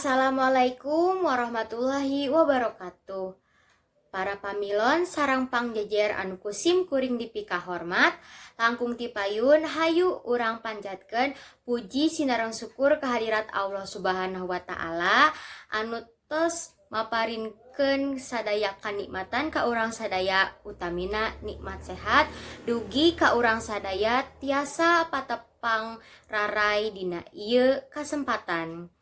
Assalamualaikum warahmatullahi wabarakatuh. Para pamilon sareng pangjejer anu ku sim kuring dipikahormat, langkung ti payun hayu urang panjatkeun puji sinareng syukur kehadirat Allah Subhanahu wa Ta'ala anu tos maparinkeun sadaya kanikmatan ka urang sadaya, utamina nikmat sehat dugi ka urang sadaya tiasa patepang rarai dina ieu kasempatan.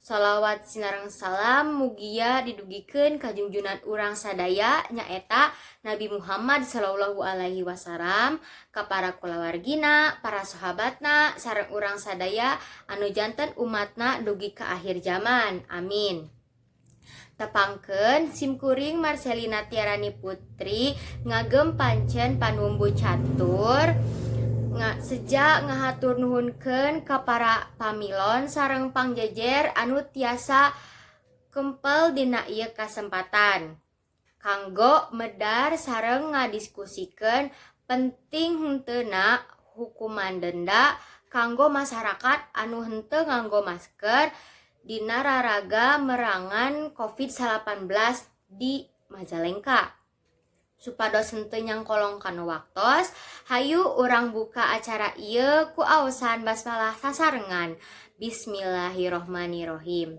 Salawat sinareng salam mugia didugikeun ka junjunan urang sadaya, nyaeta Nabi Muhammad Shallallahu Alaihi Wasallam, ka para kulawargina, para sahabatna, sareng urang sadaya anu janten umatna dugi ka akhir zaman. Amin. Tepangkeun, simkuring Marcelina Tiarani Putri ngagem pancen panumbu catur nga seja ngahatur nuhunkeun ka para pamilon sareng pangjejer anu tiasa kempel dina ieu kasempatan kanggo medar sareng ngadiskusikeun penting henteuna hukuman denda kanggo masyarakat anu henteu nganggo masker dina raraga merangan COVID-19 di Majalengka. Supados henteu nyangkolong kana waktos, hayu urang buka acara ieu ku aosan basmalah sasarengan. Bismillahirrohmanirrohim.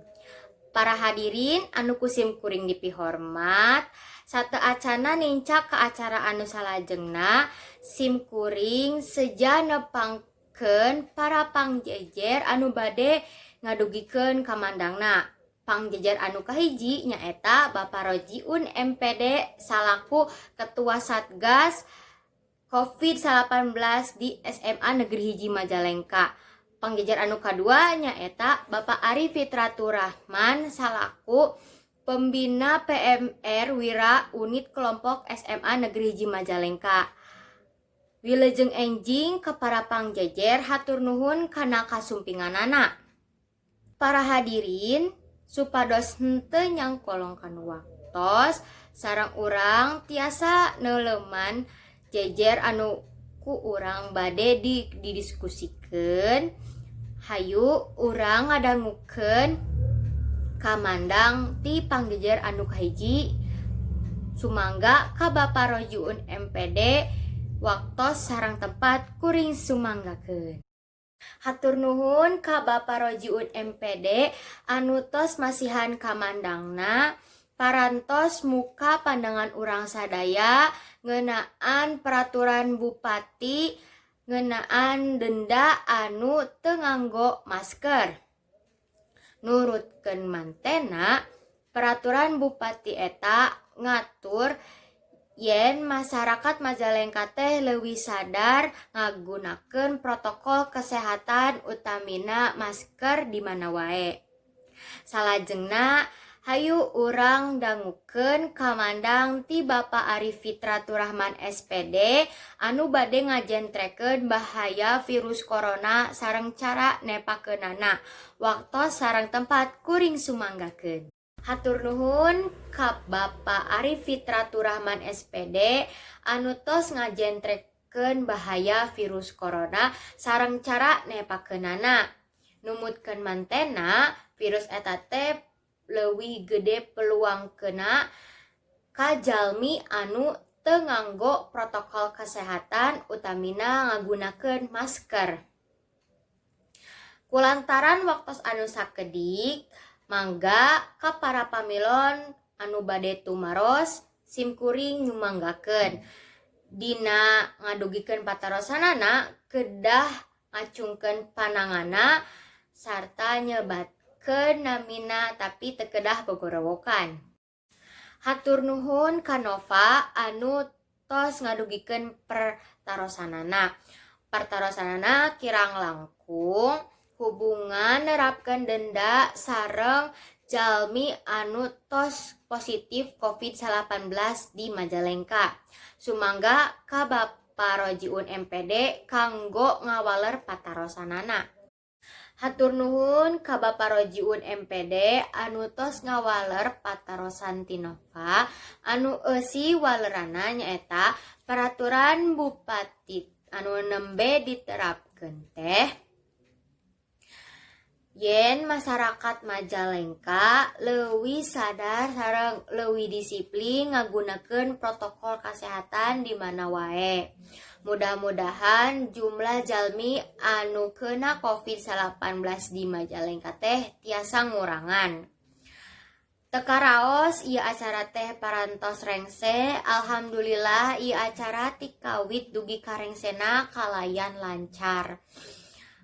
Para hadirin anu ku sim kuring dipihormat, sateuacana nincak ke acara anu salajengna, sim kuring seja nepangkeun para pangjejer anu bade ngadugikeun kamandangna. Pangjejer anu kahiji nyaeta Bapak Rojiun MPD salaku Ketua Satgas COVID-19 di SMA Negeri 1 Majalengka. Pangjejer anu kadua nyaeta Bapak Ari Fitratur Rahman salaku Pembina PMR Wira Unit Kelompok SMA Negeri 1 Majalengka. Wilujeng enjing ka para pangjejer, hatur nuhun kana kasumpinganana. Para hadirin, supados henteu nyangkolong kana waktos sareng urang tiasa neuleuman jejer anu ku urang bade didiskusikeun, hayu urang ngadangukeun kamandang ti pangjejer anu kahiji. Sumangga ka Bapak Rojiun MPD, waktos sareng tempat kuring sumanggakeun. Hatur nuhun ka Bapak Rojiun MPD anu tos masihan kamandangna parantos muka pandangan urang sadaya ngeunaan peraturan bupati ngeunaan denda anu teu nganggo masker. Nurutkeun mantena, peraturan bupati eta ngatur yen masyarakat Majalengka teh leuwih sadar ngagunakeun protokol kesehatan, utamina masker di mana wae. Salajengna hayu urang dangukeun kamandang ti Bapak Arif Fitraturrahman SPD anu bade ngajentrekeun bahaya virus corona sareng cara nepakeunana. Waktos sareng tempat kuring sumanggakeun. Hatur nuhun ka Bapak Arif Fitraturrahman SPD anu tos ngajentrekeun bahaya virus corona sareng cara nepakeunana. Numutkeun mantena, virus eta teh leuwih gede peluang kena ka jalmi anu teu nganggo protokol kesehatan, utamina ngagunakeun masker. Kulantaran waktos anu sakedik, mangga ka para pamilon anu bade tumaros, simkuring nyumanggakeun. Dina ngadugikeun patarosanana kedah ngacungkeun pananganna sarta nyebatkeun namina, tapi teu kedah gogorowokan. Hatur nuhun ka Nova anu tos ngadugikeun pertarosanana. Pertarosanana kirang langkung hubungan nerapkeun denda sareng jalmi anu tos positif COVID-19 di Majalengka. Sumangga ka Bapak Rojiun MPD kanggo ngawaler patarosanana. Hatur nuhun ka Bapak Rojiun MPD anu tos ngawaler patarosan ti Nova anu eusi walerana nyaeta peraturan bupati anu nembe diterapkeun teh. Yen masyarakat Majalengka leuwih sadar sareng leuwih disiplin ngagunakeun protokol kesehatan di mana wae. Mudah-mudahan jumlah jalmi anu kena COVID-19 di Majalengka teh tiasa ngurangan. Teu karaos ieu acara teh parantos rengse. Alhamdulillah, ieu acara ti kawit dugi ka rengsena kalayan lancar.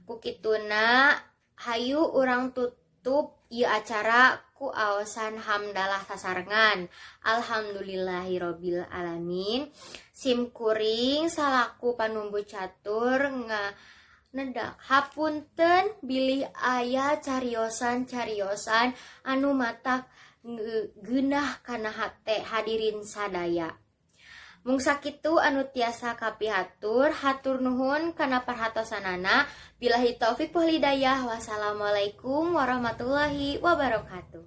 Ku kituna, hayu urang tutup ieu acara ku aosan hamdalah sasarengan. Alhamdulillahirabbil alamin. Sim kuring salaku panumbu catur nga nedak hapunten bilih aya cariosan-cariosan anu matak geunah kana hate hadirin sadaya. Mung sakitu anu tiasa kapihatur. Hatur nuhun kana perhatosanana. Billahi taufik wal hidayah. Wassalamualaikum warahmatullahi wabarakatuh.